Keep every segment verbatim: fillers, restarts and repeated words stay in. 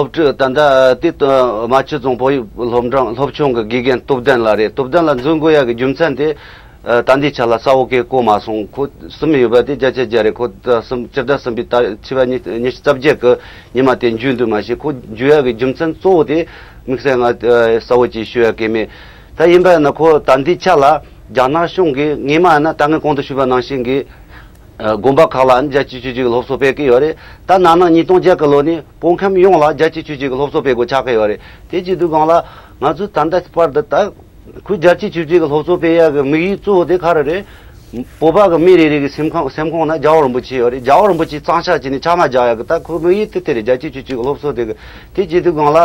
སློབ་ཕྲུག་ད་ལྟ་དེ་རྨ་ཆུ་རྫོང་བོད་ཡིག་སློབ་འབྲིང་སློབ་ཆུང་གི་དགེ་རྒན་སྟོབས་ལྡན་ལགས་རེད། སྟོབས་ལྡན་ལགས་འཛུལ་དགོས་ཡག་གི་རྒྱུ་མཚན་དེ། ཨ། ད་ལྟའི་ཆ་ལ་གསལ་བོ་གི་གོ་མ་སོང་། ཁོ་གསུམ་ཡོད་པ་དེ་བརྒྱ་ཆ་བརྒྱ་རེད། ཁོ་ད་གསུམ་སྤྱི་ཟླ་གསུམ་པའི་ད་ཕྱི་པ་ཉི་ཉི་ཤུ་རྩ་བརྒྱད་གི་ཉི་མ་དེ་འཇུས་འདུག་མ་གཞི་ཁོ་འཇུ་ཡག་གི་རྒྱུ་མཚན་གཙོ་བོ་དེ་དམིགས་བསལ་ང་ཨ་གསལ་བོ་ཅིག་ཞུ་ཡག་གི་མེད། ད་ཡིན་པ་ཡིན་ན་ཁོ་ད་ལྟའི་ཆ་ལ་རྒྱ་ནག་གཞུང་གིས་སྔས་མ་ཡིན་ན་ད་ངས་གོང་དུ་ཞུས་པ་ནང་བཞིན་གྱི་ཨ་དགོན་པ་ཁག་ལ་ནི་རྒྱལ་སྤྱིའི་ཆོས་བརྒྱུད་ཀྱི་སློབ་གསོ་སྤེལ་གྱི་ཡོད་རེད། ད་ན་ནིང་ཉིས་སྟོང་བརྒྱད་གི་ལོ་ནས་བོད་ཁམས་ཡོངས་ལ་རྒྱལ་སྤྱིའི་ཆོས་བརྒྱུད་ཀྱི་སློབ་གསོ་སྤེལ་དགོས་ཆགས་ཀྱི་ཡོད་རེད། དེ་བྱེད་དུས་སྒང་ལ་ང་ཚོས་ད་ལྟ་བར་དུ་ད་ཁོས་རྒྱལ་སྤྱིའི་ཆོས་བརྒྱུད་ཀྱི་སློབ་གསོ་སྤེལ་ཡག་གི་དམིགས་ཡུལ་གཙོ་བོ་དེ་ག་རེ་རེད། བོད་པ་གི་མི་རེ་རེ་གི་སེམས་ཁོང་སེམས་ཁོང་ན་རྒྱལ་བ་རིན་པོ་ཆེ་ཡོད་རེད། རྒྱལ་བ་རིན་པོ་ཆེ་གཙང་ཕྱགས་བྱས་ནས་ཆག་མ་རྒྱག་ཡག་གི་ད་ཁོའི་དམིགས་ཡུལ་དེ་དེ་རེད། རྒྱལ་སྤྱིའི་ཆོས་བརྒྱུད་ཀྱི་སློབ་གསོ་དེ་གི་དེ་བྱེད་དུས་སྒང་ལ།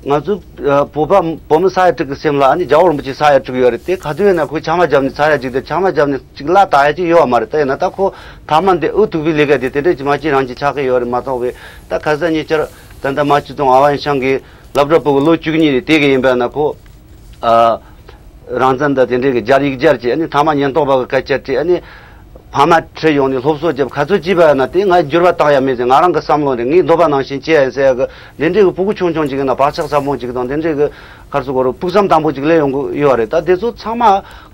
ང་ཚོ་ཨ་བོད་པ་བོད་མི་ས་ཡ་དྲུག་གི་སེམས་ལ་ཨ་ནི་རྒྱལ་བ་རིན་པོ་ཆེ་ས་ཡ་དྲུག་ཡོད་རེད། དེ་ག་དུས་ཡིན་ན་ཁོས་ཆག་མ་བརྒྱབ་ནས་ས་ཡ་གཅིག་དེ་ཆག་མ་བརྒྱབ་ནས་གཅིག་བརླག་བཏང་ཡ་ཅིག་ཡོད་མ་རེད། དེ་ཡིན་ན་ད་ཁོ་ཐ་མ་འདི་ཨུ་ཐུག་པའི་ལས་ཀ་དེ་དེ་འདྲ་ཅིག་མ་བྱེད་རང་གཅིག་ཆགས་ཀྱི་ཡོད་རེད་མ་གཏོགས་པའི། ད་ཁ་སང་ཉེ་ཆར་ད་ལྟ་རྨ་ཆུ་རྫོང་ཨ་ཝན་ཤང་གི་སློབ་གྲྭ་ཕྲུ་གུ་ལོ་བཅུ་གཉིས་རེད། དེ་གི་ཡིན་པ་ན་ཁོ་ཨ་རང་བཙན་དང་དེ་འདྲའི་གི་སྦྱར་ཡིག་སྦྱར་བྱས་ཨ་ནི་ཐ་མ་ཉེན་རྟོག་པ་གི་སྐད་ཆ་དྲིས་ཨ་ནི། ཕ་མ་ཁྲིད་ཡོང་ནས་སློབ་གསོ་བརྒྱབ་ག་ཚོད་བྱས་པ་ཡིན་ན་དེ་ང་འགྱུར་བ་བཏང་ཡ་མེད་ཟེར། ང་རང་གི་བསམ་བློ་རེད། ངའི་འདོད་པ་ནང་བཞིན་བྱས་ཡ་ཟེར་ཡ་གི་འདི་འདྲའི་གི་ཕྲུ་གུ་ཆུང་ཆུང་ཅིག་ཡིན་ན་བག་ཆགས་ཟབ་མོ་ཅིག་དང་དེ་འདྲའི་གི་ག་རེ་ཟེར་དགོས་རེད། ཕུགས་བསམ་དམ་པོ་ཅིག་སླེབས་ཡོང་གི་ཡོད་རེད། ད་དེ་ཚོ་ཚང་མ་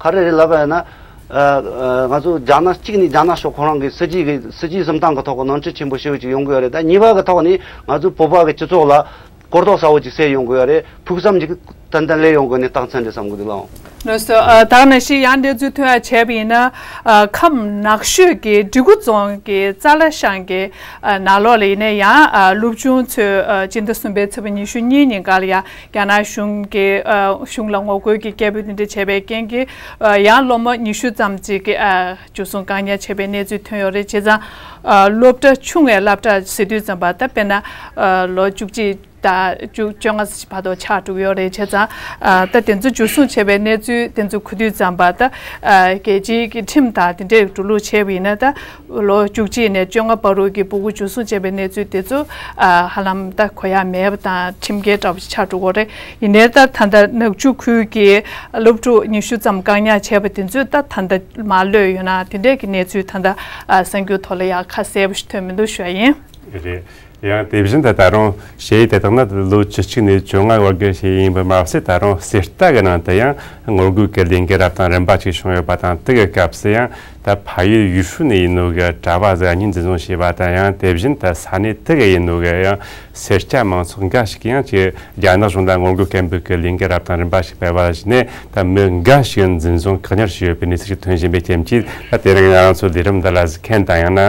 ག་རེ་རེད་ལབ་པ་ཡིན་ན། ཨ་ཨ་ང་ཚོ་རྒྱ་ནག་གཅིག་ནས་རྒྱ་ནག་ཕྱོགས་ཁོ་རང་གི་སྲིད་ཇུས་ཀྱི་སྲིད་ཇུས་འཛིན་སྟངས་ཀྱི་ཐོག་གི་ནོར་འཁྲུལ་ཆེན་པོ་ཞེ་པོ་ཅིག་ཡོང་གི་ཡོད་རེད། ད་གཉིས་པ་གི་ཐོག་ནས་ང་ཚོ་བོད་པ་གི་སྤྱི་ཚོགས་ལ། གོ་རྟོགས་གསལ་བོ་ཅིག་སད་ཡོང་དགོས་ཡ་རེད། ཕུགས་བསམ་ཅིག་ཏན་ཏན་སླེབས་ཡོང་དགོས་ནས་རྟགས་མཚན་རེད་བསམ་གི་འདུག་ལགས། ལགས་སོ། ཨ་ད་ག་ནང་བཞིན་ཡང་གནས་ཚུལ་ཐོན་ཡ་བྱས་པ་ཡིན་ན། ཨ་ཁམས་ནགས་ཤོད་ཀྱི་འབྲི་གུ་རྫོང་གི་ཙ་ལ་ཤང་གི་ཨ་ནང་ལོགས་ལ་ཡིན་ན་ཡང་ཨ་སློབ་ཆུང་ཚོས་ཨ་སྤྱི་ཟླ་གསུམ་པའི་ཚེས་པ་ཉི་ཤུ་གཉིས་ཉིན་ཀ་ལ་ཡང་རྒྱ་ནག་གཞུང་གི་ཨ་གཞུང་ལ་ངོ་རྒོལ་གྱི་སྐད་འབོད་དེ་འདྲ་བྱས་པའི་རྐྱེན་གྱིས་ཨ་ཡང་སློབ་མ་ཉི་ཤུ་ཙམ་ཅིག་གིས་ཨ་འཇུ་བཟུང་བཀག་ཉར་བྱས་པའི་གནས་ཚུལ་ཐོན་ཡོད་རེད། བྱས་ཙང་ཨ་སློབ་གྲྭ་ཆུང་བའི་སློབ་གྲྭ་ཟེར་དུས་ཙམ་པ་ད་དཔེར་ན་ཨ་ལོ་བཅུ་གཅིག་དང་བཅུ་བཅོ་ལྔ་བར་དུ་ཆགས་འགྲོ་གི་ཡོད་རེད། བྱས་ཙང་ཨ་ད་དེ་ཚོ་འཇུ་བཟུང་བྱས་པའི་གནས་ཚུལ་དེ་ཚོ་གོ་དུས་ཙམ་པ་ད་ཨ་རྒྱལ་སྤྱིའི་གི་ཁྲིམས་དང་དེ་འདྲའི་འགྲོ་ལུགས་བྱས་པ་ཡིན་ན་ད་ལོ་བཅུ་གཅིག་ནས་བཅོ་ལྔ་བར་དུ་གི་ཕྲུ་གུ་འཇུ་བཟུང་བྱས་པའི་གནས་ཚུལ་དེ་ཚོ་ཨ་ཧ་ལམ་ད་གོ་ཡ་མེད་པ་དང་ཁྲིམས་འགལ་འདྲ་བོ་ཞིག་ཆགས་འགྲོ་གི་ཡོད་རེད། ཡིན་ནའི་ད་ད་ལྟ་ནག་ཆུ་ཁུལ་གྱི་སློབ་ཕྲུག་ཉི་ཤུ་ཙམ་བཀག་ཉར་བྱས་པ་དེ་ཚོས་ད་ད་ལྟ་མ་གློད་ཡོད་ན་དེ་འདྲའི་གི་གནས་ཚུལ་ད་ལྟ་ཨ་གསར་འགྱུར་ཐོག་ལ་ཡང་ཁ་གསལ་པོ་ཞིག་ཐོན་མི་འདུག་ཞུ་ཡ་ཡིན། རེད། ཡང་དེ་བཞིན་དུ་ད་རུང་ཞེས་དེ་དག་ནི་ལོ་བཅུ་གཅིག་ནས་བཅོ་ལྔ་བར་གྱི་ཞེས་ཡིན་པ་མ་ཟད་ད་རུང་གསེར་རྟ་གི་ནང་དུ་ཡང་ངོ་རྒོལ་གྱི་ལས་འགུལ་རབ་དང་རིམ་པ་ཞིག་བྱུང་ཡོད་པ་དང་། དེ་གི་སྐབས་སུ་ཡང་ད་ཕ་ཡུལ་ཡུལ་ཤུལ་ནས་ཡིན་ནོ་གི་གྲྭ་བ་གཟའ་ཉིན་འཛིན་བཟུང་བྱས་པ་དང་། ཡང་དེ་བཞིན་དུ་ས་གནས་དེ་གི་ཡིན་ནོ་གི་ཡང་སེར་སྐྱ་མང་ཚོགས་འགའ་ཞིག་ཡང་ཅིག་རྒྱ་ནག་གཞུང་ལ་ངོ་རྒོལ་སྐད་འབོད་ཀྱི་ལས་འགུལ་རབ་དང་རིམ་པ་ཞིག་སྤེལ་བ་བཞིན་ནས། ད་མི་འགའ་ཞིག་འཛིན་བཟུང་བཀག་ཉར་བྱས་ཡོད་པའི་གནས་ཚུལ་ཞིག་ཐོན་བཞིན་པའི་རྐྱེན་གྱིས། ད་དེ་རིང་ང་རང་ཚོའི་ལས་རིམ་འདི་ལ་གཟིགས་མཁན་དང་ཡང་ན་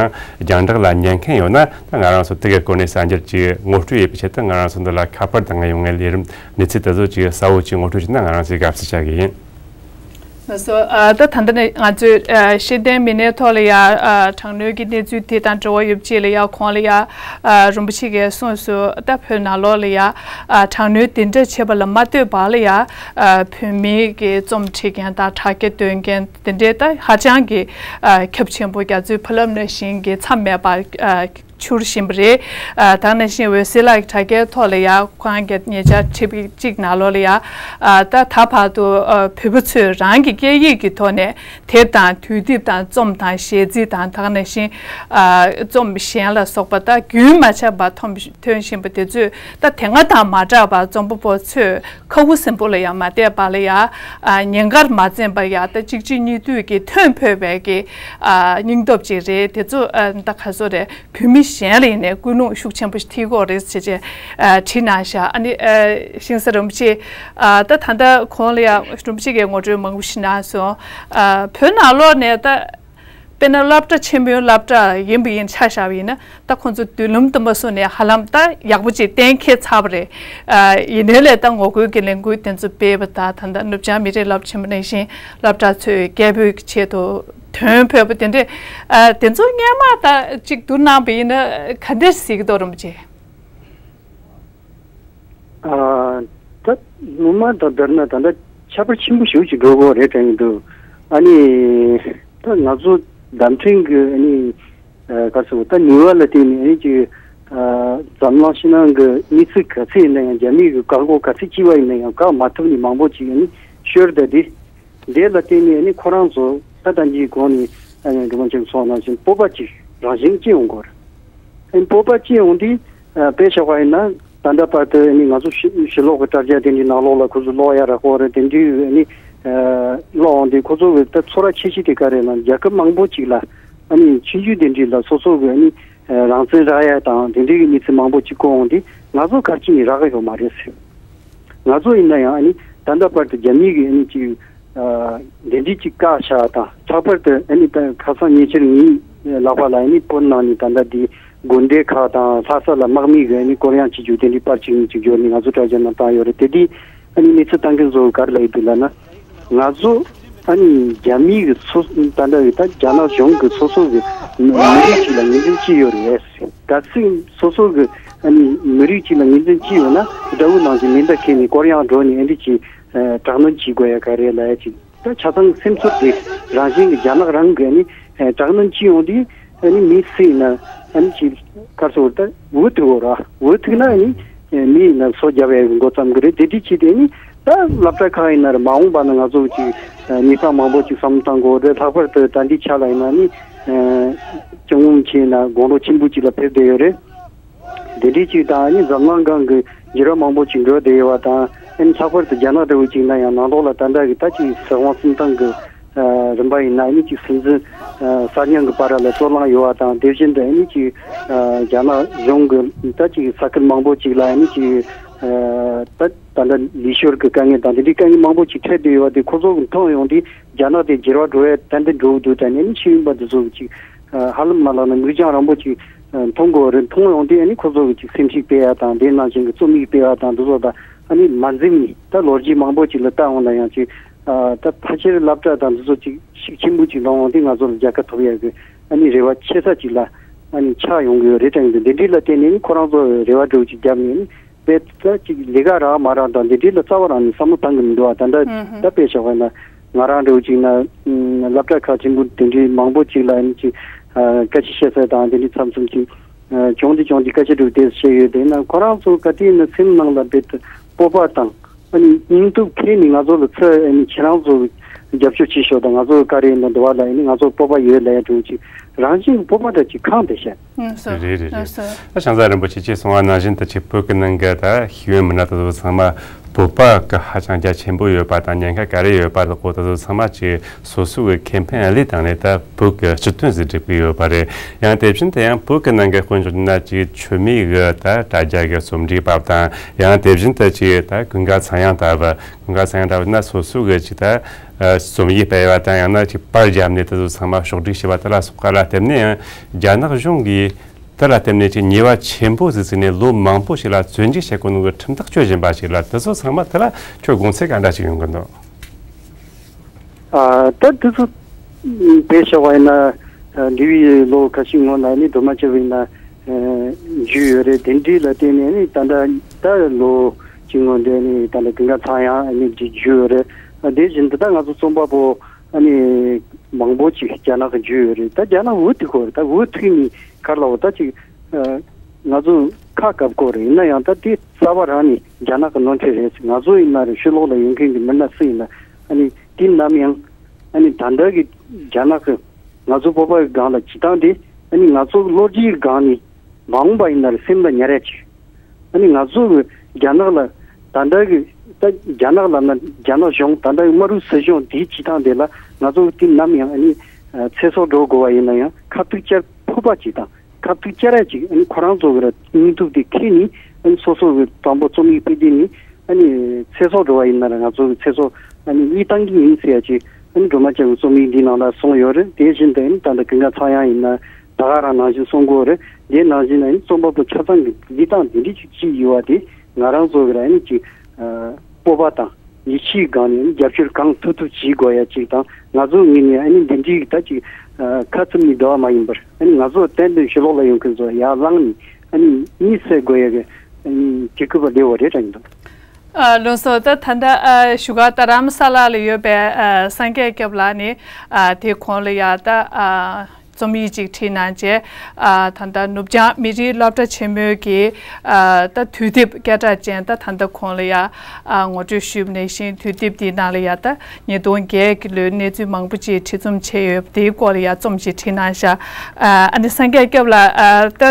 རྒྱང་བསྒྲགས་ལ་ཉན་མཁན་ཡོད་ན། ད་ང་རང་ཚོ་དེ་གའི་སྐོར་ནས་གསར་འགྱུར་ཅིག་ངོ་སྤྲོད་ཡོད་པའི་ཆེད་དུ་ང་རང་ཚོ་འདི་ལ་ཁ་པར་དང་ཡོང་བའི་ལས་རིམ་གནས་ཚུལ་དེ་ཚོ་ཅིག་གསལ་བོ་ཅིག་ངོ་སྤྲོད་བྱས་ན་ང་རང་ཚོས་དགའ་བསུ་བྱ་གི་ཡིན། ལགས་སོ། ཨ་ད་ད་ལྟ་ནས་ང་ཚོས་ཨ་ཤེས་ལྡན་མི་སྣའི་ཐོག་ལ་ཡ་ཨ་དྲག་གནོན་གྱི་གནས་ཚུལ་དེ་དང་འབྲེལ་བ་ཡོད་པ་ཅིག་ལ་ཡ་གོང་ལ་ཡ་ཨ་རིན་པོ་ཆེ་གིས་གསུངས་སོང་། ད་བོད་ནང་ལོགས་ལ་ཡ་ཨ་དྲག་གནོན་དེ་འདྲ་བྱེད་པ་ལ་མ་ལྟོས་པར་ལ་ཡ་ཨ་བོད་མིའི་གི་རྩོམ་འབྲི་མཁན་དང་དྲ་རྒྱ་འདོན་མཁན་དེ་འདྲའི་ད་ཧ་ཅང་གི་ཨ་ཁྱབ་ཆེན་པོ། རྒྱ་མཚོའི་རྦ་རླབས་ནང་བཞིན་གྱི་མཚམས་མེད་པར་ཨ་འཕྱུར་བཞིན་པ་རེད། ཨ་ད་ནང་བཞིན་འོད་ཟེར་ལགས་ཀྱིས་དྲ་རྒྱའི་ཐོག་ལ་ཡ་ཁོ་རང་གི་ཉེ་ཆར་བྲིས་པ་གཅིག་ནང་ལོགས་ལ་ཡ་ཨ་ད་ད་བར་དུ་ཨ་བོད་པ་ཚོས་རང་གི་སྐད་ཡིག་གི་ཐོག་ནས་དེབ་དང་དུས་དེབ་དང་རྩོམ་དང་གཞས་ཚིག་དང་། ད་ག་ནང་བཞིན་ཨ་རྩོམ་གཞན་ལ་སོགས་པ་ད་རྒྱུན་མ་ཆད་པར་ཐོན་ཐོན་བཞིན་པ་དེ་ཚོས་ད་དེ་སྔ་དང་མ་འདྲ་བར་རྩོམ་པ་པོ་ཚོས་ཁ་ཁུ་སིམ་པོ་ལ་ཡང་མ་བསྡད་པ་ལ་ཡ་ཨ་ཉེན་ཁར་མ་འཛེམས་པར་ཡ་ད་གཅིག་རྗེས་གཉིས་མཐུད་ཀྱིས་ཐོན་ཕོད་པའི་གི་ཨ་སྙིང་སྟོབས་ཅིག་རེད། དེ་ཚོ་ཨ་ད་ག་ཚོད་རེད། བོད་མི་གཞན་ལ་ཡིན་ནའི་ཀུན་སློང་ཤུགས་ཆེན་པོ་ཞིག་ཐེབས་ཀྱི་ཡོད་རེད་ཟེར་བྱས་ཨ་བྲིས་གནང་ཤག་ཨ་ནི་ཨ་ཤིང་བཟའ་རིན་པོ་ཆེ་ཨ་ད་ད་ལྟ་གོང་ལ་ཡང་རིན་པོ་ཆེ་གིས་ངོ་སྤྲོད་མང་པོ་ཞིག་གནང་སོང་། ཨ་བོད་ནང་ལོགས་ནས་ད་དཔེར་ན་སློབ་གྲྭ་ཆེན་མོའི་སློབ་གྲྭ་ཡིན་པ་ཡིན་ཆ་བཞག་པ་ཡིན་ན་ད་ཁོང་ཚོ་མདུན་ལམ་དུ་མ་སོང་ནས་ཧ་ལམ་ད་ཡག་པོ་ཅིག་གཏན་འཁེལ་ཚར་བ་རེད། ཨ་ཡིན་ནའི་ལས་ད་ངོ་རྒོལ་གྱི་ལས་འགུལ་དེ་ཚོ་སྤེལ་བ་དང་། ད་ལྟ་ནུབ་བྱང་མི་རིགས་སློབ་ཆེན་པོ་ནང་བཞིན་སློབ་གྲྭ་ཚོས་སྐད་འབོད་ཀྱི་ཆེད་དུ་དོན་ཕོད་པ་དེ་འདྲས། ཨ་དེ་ཚོ་སྔོན་མ་ད་གཅིག་བསྡུར་གནང་བ་ཡིན་ན་ག་འདྲས་གཟིགས་ཀྱི་འདུག་རིན་པོ་ཆེ། ཨ་ད་སྔོན་མ་དང་བསྡུར་ན་ད་ལྟ་ཁྱད་པར་ཆེན་པོ་ཞེ་པོ་ཅིག་འགྲོ་གི་ཡོད་རེད་དྲན་གྱི་འདུག་ཨ་ནི་ད་ང་ཚོ་བརྡ་འཕྲིན་གྱི་ཨ་ནི་ཨ་ག་རེ་ཟེར་ད་ནུས་པ་ལ་བརྟེན་ནས་ཨ་ནི་ཅིག་ཨ་འཛམ་གླིང་ཕྱི་ནང་གི་གནས་ཚུལ་ག་ཚད་ཡིན་ན་ཡང་། རྒྱ་མི་གི་བཀག་འགོག་ག་ཚད་བྱས་པ་ཡིན་ན་ཡང་བཀག་མ་ཐུབ་ནས་མང་པོ་ཅིག་ཨ་ནི་ཤོར་བསྡད་དེ། དེ་ལ་བརྟེན་ནས་ནི་ཁོ་རང་ཚོ་ད་ལྟ་འདིའི་གོང་ནས་ཨ་ནི་འགྲོ་མ་ཆེན་ཚོ་ནང་བཞིན་སྤོབས་པ་ཅིག་རང་བཞིན་སྐྱེ་ཡོང་གི་ཡོད་རེད། ཨ་ནི་སྤོབས་པ་སྐྱེ་ཡོང་དུས་ཨ་དཔེ་བཞག་པ་ཡིན་ན་ ད་ལྟ་བར་དུ་ཨ་ནི་ང་ཚོ་ཕྱི་ཕྱི་ལོགས་ཀྱི་དྲ་རྒྱ་དེ་འདྲའི་ནང་ལོགས་ལ་ཁོ་ཚོ་ཀློག་ཡ་ར་ཧོ་རེད། དེ་འདྲའི་ཨ་ནི་ཀློག་འོང་དུས་ཁོ་ཚོ་གི་ད་ཚོར་བ་ཆེ་ཤོས་དེ་ག་རེ་ལབ་ན། རྒྱལ་ཁབ་མང་པོ་ཅིག་ལ་ཨ་ནི་ཆུང་ཆུང་དེ་འདྲའི་ལ་སོ་སོ་གི་ཨ་ནི་རང་བཙན་རག་ཡ་དང་དེ་འདྲའི་གི་གནས་ཚུལ་མང་པོ་ཅིག་གོ་འོང་དུས་ང་ཚོ་ག་རེ་བྱས་ནས་རག་གི་ཡོད་མ་རེད་ཟེར། ང་ཚོ་ཡིན་ན་ཡང་ཨ་ནི་ད་ལྟ་བར་དུ་རྒྱ་མི་གི་ཨ་ནི་ཅིག་ཨ་འདི་འདྲའི་ཅིག་བཀག་བཞག་དང་། ལྷག་པར་དུ་ཨ་ནི་ད་ཁ་སང་ཉེ་ཆར་ངའི་ལག་པ་ལ་ཨ་ནི་བོད་ནང་ནས་ད་ལྟ་འདི་དགོན་སྡེ་ཁག་དང་ལྷ་ས་ལ་དམག་མི་གི་ཨ་ནི་སྐོར་གཡེང་བྱེད་རྒྱུ་དེ་འདྲའི་པར་ཅིག་གཉིས་ཅིག་འབྱོར་ནས་ང་ཚོ་དྲ་རྒྱ་ནང་བཏང་ཡོད་རེད། དེ་དུས་ཨ་ནི་གནས་ཚུལ་བཏང་མཁན་ཚོ་ག་རེ་ལབ་ཡོད་འདུག་ལབ་ན། ང་ཚོ་ཨ་ནི་རྒྱ་མི་གི་སོ་ད་ལྟ་གི་ད་རྒྱ་ནག་གཞུང་གི་སོ་སོ་གི་མི་རིགས་ཅིག་ལ་ངོས་འཛིན་ཅི་ཡོད་རེད། གལ་སྲིད་སོ་སོ་གི་ཨ་ནི་མི་རིགས་ཅིག་ལ་ངོས་འཛིན་ཅི་ཡོད་ན། དགྲ་བོ་ནང་བཞིན་མེ་མདའ་ཁྱེར་ནས་སྐོར་གཡེང་འགྲོ་ནས་ཨ་འདི་ཅིག་ཨ་དྲག་གནོན་བྱེད་དགོས་ཡ་ག་རེ་ལབ་ཡ་ཅིག་ད་ཆ་ཚང་སེམས་ཚོར་དེ་རང་བཞིན་གྱི་རྒྱ་ནག་རང་གི་ཨ་ནི་ཨ་དྲག་གནོན་བྱེད་ཡོང་དུས་ཨ་ནི་མི་སུ་ཡིན་ན་ཨ་ནི་ཅིག་ག་རེ་ཟེར་ད་འུ་ཐུག་འོ་ར། འུ་ཐུག་ན་ཨ་ནི་མི་ཡིན་ན་སོ་རྒྱབ་ཡ་གི་འགོ་བརྩམ་གི་རེད། དེ་འདྲ་བྱས་ཏེ་ཨ་ནི་ད་སློབ་གྲྭ་ཁག་ཡིན་ན་རེད། མ་འོངས་པ་ན་ང་ཚོ་ཅིག་ཨ་མི་ཚང་མང་པོ་ཅིག་བསམ་བློ་བཏང་དགོས་རེད། ལྷག་པར་དུ་ད་འདི་ཆ་ལ་ཡིན་ན་ཨ་ནི་ཨ་སྐྱབས་མགོན་མཁྱེན་ན་དགུང་ལོ་ཆེན་པོ་ཅིག་ལ་ཕེབས་བསྡད་ཡོད་རེད། དེ་འདྲའི་ཅིག་དང་ཨ་ནི་འཛམ་གླིང་སྒང་གི་འགྱུར་བ་མང་པོ་ཅིག་འགྲོ་བསྡད་ཡོད་པ་དང་། ཨ་ནི་ལྷག་པར་དུ་རྒྱ་ནག་འདྲ་བོ་ཅིག་ན་ཡང་ནང་ལོགས་ལ་ད་ལྟ་གི་ད་ཅིག་སྲིད་དབང་བཙོན་ཁང་གི་ཨ་རིམ་པ་ཡིན་ན་ཨ་ནི་ཅིག་སྲིད་འཛིན་ཨ་གསར་རྙིང་གི་བར་ལ་རྩོད་གླེང་ཡོད་པ་དང་། དེ་བཞིན་དུ་ཨ་ནི་ཅིག་ཨ་རྒྱ་ནག་གཞུང་གི་ད་ཅིག་ས་ཁུལ་མང་པོ་ཅིག་ལ་ཨ་ནི་ཅིག་ཨ་ད་ད་ལྟ་ལུས་ཤོར་གི་དཀའ་ངལ་དང་དེ་འདྲའི་དཀའ་ངལ་མང་པོ་ཅིག་འཕྲད་བསྡད་ཡོད་པ་དེ་ཁོ་ཚོ་གི་མཐོང་ཡོང་དུས་རྒྱ་ནག་དེ་འགྱུར་བ་འགྲོ་ཡ་ཏན་ཏན་འགྲོ་གི་འདུག་ད་ནི་ཨ་ནི་ཤེས་ཡོན་པ་འདི་ཚོ་གི་ཅིག་ཧ་ལམ་མ་ལགས་ན་མིག་རྒྱང་རིང་པོ་ཅིག་མཐོང་དགོས་རེད། མཐོང་ཡོང་དུས་ཨ་ནི་ཁོ་ཚོ་གི་ཅིག་སེམས་ཤུགས་སྤེལ་ཡ་དང་། དེ་ནང་བཞིན་གི་རྩོམ་ཡིག་སྤེལ་བ་དང་འདི་ཚོ་དང་ཨ་ནི་མ་འཛེམས་ནས་ད་ལོ་རྒྱུས་མང་པོ་ཅིག་ལ་ལྟ་འོང་ན་ཡང་ཅིག་ད་ཕལ་ཆེར་སློབ་གྲྭ་དང་འདི་ཚོ་ཅིག་ཤུགས་ཆེན་པོ་ཅིག་ལོན་འོང་དུས་ང་ཚོ་ལ་རྒྱལ་ཁ་ཐོབ་ཡ་གི་ཨ་ནི་རེ་བ་ཆེ་ས་ཅིག་ལ་ཨ་ནི་ཆགས་ཡོང་གི་ཡོད་རེད་དྲན་གི་འདུག་འདི་འདྲའི་ལ་བརྟེན་ནས་ཨ་ནི་ཁོ་རང་ཚོ་རེ་བ་འདྲ་བོ་ཅིག་བརྒྱབ་ནས་ཨ་ནི་དཔེ་ད་ཅིག་ལས་ཀ་རག་མ་རག་དང་འདི་འདྲའི་ལ་རྩ་བ་རང་ནས་བསམ་བློ་བཏང་གི་མི་འདུག་བ། ད་ལྟ་ཨུ་ཧུ། ད་དཔེ་བཞག་པ་ཡིན་ན་ང་རང་འདྲ་བོ་ཅིག་ན་ཨུམ་སློབ་གྲྭ་ཁག་ཆེན་པོ་དེ་འདྲའི་མང་པོ་ཅིག་ལ་ཨ་ནི་ཅིག་ཨ་སྐད་ཆ་བཤད་ས་དང་དེ་འདྲའི་མཚམས་མཚམས་ཅིག་ཨ་བྱུང་དུས་བྱུང་དུས་སྐད་ཆ་འདྲ་བོ་དེ་བཤད་ཡོད། དེ་ན་ཁོ་རང་ཚོ་ག་དུས་ཡིན་ན་སེམས་ནང་ལ་རྦད་དེ་སྤོབས་པ་དང་ཨ་ནི་སྙིང་སྟོབས་ཁྱེར་ནས་ང་ཚོ་ལ་ཚུར་ཨ་ནི་ཁྱེད་རང་ཚོ་རྒྱབ་སྐྱོར་བྱེད་ཤོག་དང་། ང་ཚོ་ག་རེ་ཡིན་ན་འདི་བ་ལ་ཨ་ནི་ང་ཚོ་སྤོབས་པ་ཡོད་ལབ་ཡ་འདྲ་བོ་ཅིག་རང་བཞིན་གྱི་སྤོབས་པ་འདྲ་ཅིག་གང་དེ་བཤད། ལགས་སོ། རེད་རེད་རེད། ལགས་སོ། ད་བྱང་ས་རིན་པོ་ཆེ་ཁྱེད་གསུང་བ་ནང་བཞིན་དུ་ཅིག་བོད་ཀྱི་ནང་གི་ད་ཤེས་ཡོན་མི་སྣ་དེ་ཚོ་ཚང་མ་སྤོབས་པ་གི་ཧ་ཅང་རྒྱ་ཆེན་པོ་ཡོད་པ་དང་ཉེན་ཁ་ག་རེ་ཡོད་པ་དེ་ཚོ་ཚང་མ་ཅིག་སོ་སོ་གི་ཁེ་ཕན་ལས་དང་ནས་ད་བོད་ཀྱི་སྤྱི་དོན་ཟིག་སྒྲུབ་ཀྱི་ཡོད་པ་རེད། ཡང་དེ་བཞིན་དུ་ཡང་བོད་ཀྱི་ནང་གི་དཔེ་འཇོག་ན་ཅིག་ཆོས་མེད་གི་ད་དྲ་རྒྱ་གི་རྩོམ་སྒྲིག་པ་དང་། ཡང་དེ་བཞིན་དུ་ཅིག་ད་ཀུན་དགའ་ཚངས་དབྱངས་ལྟ་བུ། ཀུན་དགའ་ཚངས་དབྱངས་ལྟ་བུ་ན་སོ་སོ་གི་ཅིག་ད་རྩོམ་ཡིག་སྤེལ་བ་དང་ཡང་ན་ཅིག་པར་བརྒྱབ་ནས་དེ་ཚོ་ཚང་མ་ཕྱོགས་སྒྲིག་བྱས་པ་དེ་ལ་སོགས་པ་ལ་བརྟེན་ནས་ཡང་རྒྱ་ནག་གཞུང་གིས་དེ་ལ་བརྟེན་ནས་ཅིག་ཉེས་པ་ཆེན་པོ་ཟིག་བཙུགས་ནས་ལོ་མང་པོ་ཞིག་ལ་བཙོན་འཇུག་བྱེད་དགོས་ནོ་གི་ཁྲིམས་ཐག་གཅོད་བཞིན་པ་ཞིག་ལ། དེ་ཚོ་ཚང་མ་དེ་ལ་ཁྱོད་དགོངས་ཚུལ་ག་འདྲ་ཞིག་ཡོང་གི་འདུག་ཨ་ད་དེ་ཚོ་དཔེ་བཞག་པ་ཡིན་ན་ཨ་འདས་པའི་ལོ་ཁ་ཤས་སྔོན་ལ་ནི་སྒྲོལ་མ་སྐྱབས་ཡིན་ན་ཨ་འཇུས་ཡོད་རེད། དེ་འདྲའི་ལ་བརྟེན་ནས་ནི་ད་ལྟ་ད་ལོ་གཅིག་སྔོན་དེ་ནི་ད་ལྟ་ཀུན་དགའ་ཚངས་དབྱངས་ཨ་ནི་འཇུས་ཡོད་རེད། ཨ་དེ་བཞིན་དུ་ད་ང་ཚོ་རྩོམ་པ་པོ་ཨ་ནི་མང་པོ་ཅིག་རྒྱ་ནག་གི་འཇུས་ཡོད་རེད། ད་རྒྱ་ནག་འུ་ཐུག་གོ་རེད། ད་འུ་ཐུག་ནི་ག་རེ་ལབ་ད་ཅིག་ཨ་ང་ཚོ་ཁ་བཀབ་གོ་རེད། ཡིན་ན་ཡང་ད་དེ་རྩ་བ་རང་ནས་རྒྱ་ནག་གི་ནོར་འཁྲུལ་རེད། ང་ཚོ་ཡིན་ན་རེད། ཕྱི་ལོགས་ལ་ཡོད་མཁན་གྱི་མི་སྣ་སུ་ཡིན་ན་ཨ་ནི་དེ་ནམ་ཡང་ཨ་ནི་ད་ལྟ་གི་རྒྱ་ནག་གི་ང་ཚོ་བོད་པ་གི་སྒང་ལ་བྱེད་སྟངས་དེ་ཨ་ནི་ང་ཚོ་གི་ལོ་རྒྱུས་ཀྱི་སྒང་ནས་མ་འོངས་པ་ཡིན་ན་རེད། སེམས་ལ་ཉར་ཡ་ཅིག་ཨ་ནི་ང་ཚོ་གི་རྒྱ་ནག་ལ་ད་ལྟ་གི་ད་རྒྱ་ནག་ལབ་ན་རྒྱ་ནག་གཞུང་ད་ལྟ་གི་དམར་པོའི་སྲིད་གཞུང་དེའི་བྱེད་སྟངས་དེ་ལ་ང་ཚོ་གི་དེ་ནམ་ཡང་ཨ་ནི་ཚེ་སྲོག་འགྲོ་དགོས་པ་ཡིན་ན་ཡང་ཁ་ཐུག་བཅར་ཕོད་པ་ཅིག་དང་། ཁ་ཐུག་བཅར་ཡ་ཅིག་ཨ་ནི་ཁོ་རང་ཚོ་གི་ར་སྙིང་སྟོབས་དེ་ཁྱེར་ནས་ཨ་ནི་སོ་སོ་གི་དང་པོ་རྩོམ་ཡིག་སྤེལ་དུས་ནི་ཨ་ནི་ཚེ་སྲོག་འགྲོ་བ་ཡིན་ན་ར་ང་ཚོ་གི་ཚེ་སྲོག་ཨ་ནི་གཉིས་བཏང་གི་ཡིན་ཟེར་ཡ་ཅིག་ཨ་ནི་སྒྲོལ་མ་སྐྱབས་ཀྱི་རྩོམ་ཡིག་འདིའི་ནང་ལ་གསུངས་ཡོད་རེད། དེ་བཞིན་དུ་ཨ་ནི་ད་ལྟ་ཀུན་དགའ་ཚངས་དབྱངས་ཡིན་ན་ད་ག་རང་ནང་བཞིན་གསུང་གི་ཡོད་རེད། དེ་ནང་བཞིན་ཨ་ནི་རྩོམ་པ་པོ་ཆ་ཚང་གི་ལུས་སྟངས་འདི་འདྲ་ཅིག་ཅིག་ཡོད་པ་དེ་ང་རང་ཚོ་གི་ར་ཨ་ནི་ཅིག་ཨ་སྤོབས་པ་དང་ཡིད་ཆེས་སྒང་ནས་རྒྱབ་སྐྱོར་གང་ཐུབ་ཐུབ་བྱེད་དགོས་ཡ་ཅིག་དང་། ང་ཚོའི་ངོས་ནས་ཨ་ནི་འདི་འདྲའི་ད་ཅིག་ཨ་ཁ་བཙུམ་ནས་བསྡད་པ་མ་ཡིན་པར་ཨ་ནི་ང་ཚོ་ཏན་ཏན་ཕྱི་ལོགས་ལ་ཡོང་མཁན་ཚོ་ཡར་ལངས་ནས་ཨ་ནི་གཉིད་སད་དགོས་ཡ་གི་ཨ་ནི་གྱི་སྐུད་པ་ལེ་བ་རེད་དྲན་གྱི་འདུག་ཨ་ལགས་སོ། ད་ད་ལྟ་ཨ་བཞུགས་སྒར་རྡ་རམ་ས་ལ་ལ་ཡོད་པའི་ཨ་སངས་རྒྱས་སྐྱབས་ལགས་ནི་ཨ་དེ་གོང་ལ་ཡ་ད་ཨ་རྩོམ་ཡིག་ཅིག་བྲིས་གནང་རྗེས་ཨ་ད་ལྟ་ནུབ་བྱང་མི་རིགས་སློབ་གྲྭ་ཆེན་མོའི་གི་ཨ་ད་དུས་དེབ་སྐད་གྲགས་ཅན་ད་ད་ལྟ་གོང་ལ་ཡ་ཨ་ངོ་སྤྲོད་ཞུས་པ་ནང་བཞིན་དུས་དེབ་དེའི་ནང་ལ་ཡ་ད་ཉིས་སྟོང་བརྒྱད་ཀྱི་ལོའི་གནས་ཚུལ་མང་པོ་ཅིག་བྲིས་རྩོམ་བྱས་ཡོད་པ་དེའི་སྐོར་ལ་ཡ་རྩོམ་ཅིག་བྲིས་གནང་ཤག་ཨ་ཨ་ནི་སངས་རྒྱས་སྐྱབས་ལགས་ཨ་ད་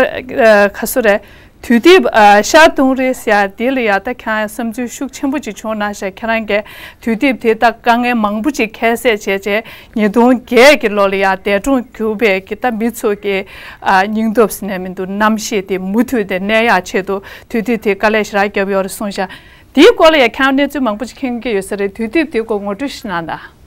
ཨ་ག་སུ་རེད། དུས་དེབ་ཨ་ཤར་ཏུང་རེ་ཟེར་ཡ་དེ་ལ་ཡ་ད་ཁྱེད་རང་བསམ་ཚུལ་ཤུགས་ཆེན་པོ་ཅིག་བྱུང་གནང་ཤག་ཁྱེད་རང་གིས་དུས་དེབ་དེ་ད་དཀའ་ངལ་མང་པོ་ཅིག་ཁྱད་བསད་བྱས་བྱས་ཉིས་སྟོང་བརྒྱད་ཀྱི་ལོ་ལ་ཡ་འདས་གྲོངས་གྱུར་པའི་གི་ད་མི་ཚོ་གི་ཨ་སྙིང་སྟོབས་ཟེར་ནས་མི་འདུག་རྣམ་ཤེས་དེ་མུ་མཐུད་དེ་གནས་ཡག་ཆེད་དུ་དུས་དེབ་དེ་དཀའ་ལས་ཞེ་དྲག་བརྒྱབ་ཡོད་རེད་གསུངས་ཤག་དེའི་སྐོར་ལ་ཡ་ཁྱེད་རང་གནས་ཚུལ་མང་པོ་ཅིག་མཁྱེན་གྱི་ཡོད་ས་རེད། དུས་དེབ་དེའི་སྐོར་ངོ་སྤྲོད་ཞིག་གནང་དང་།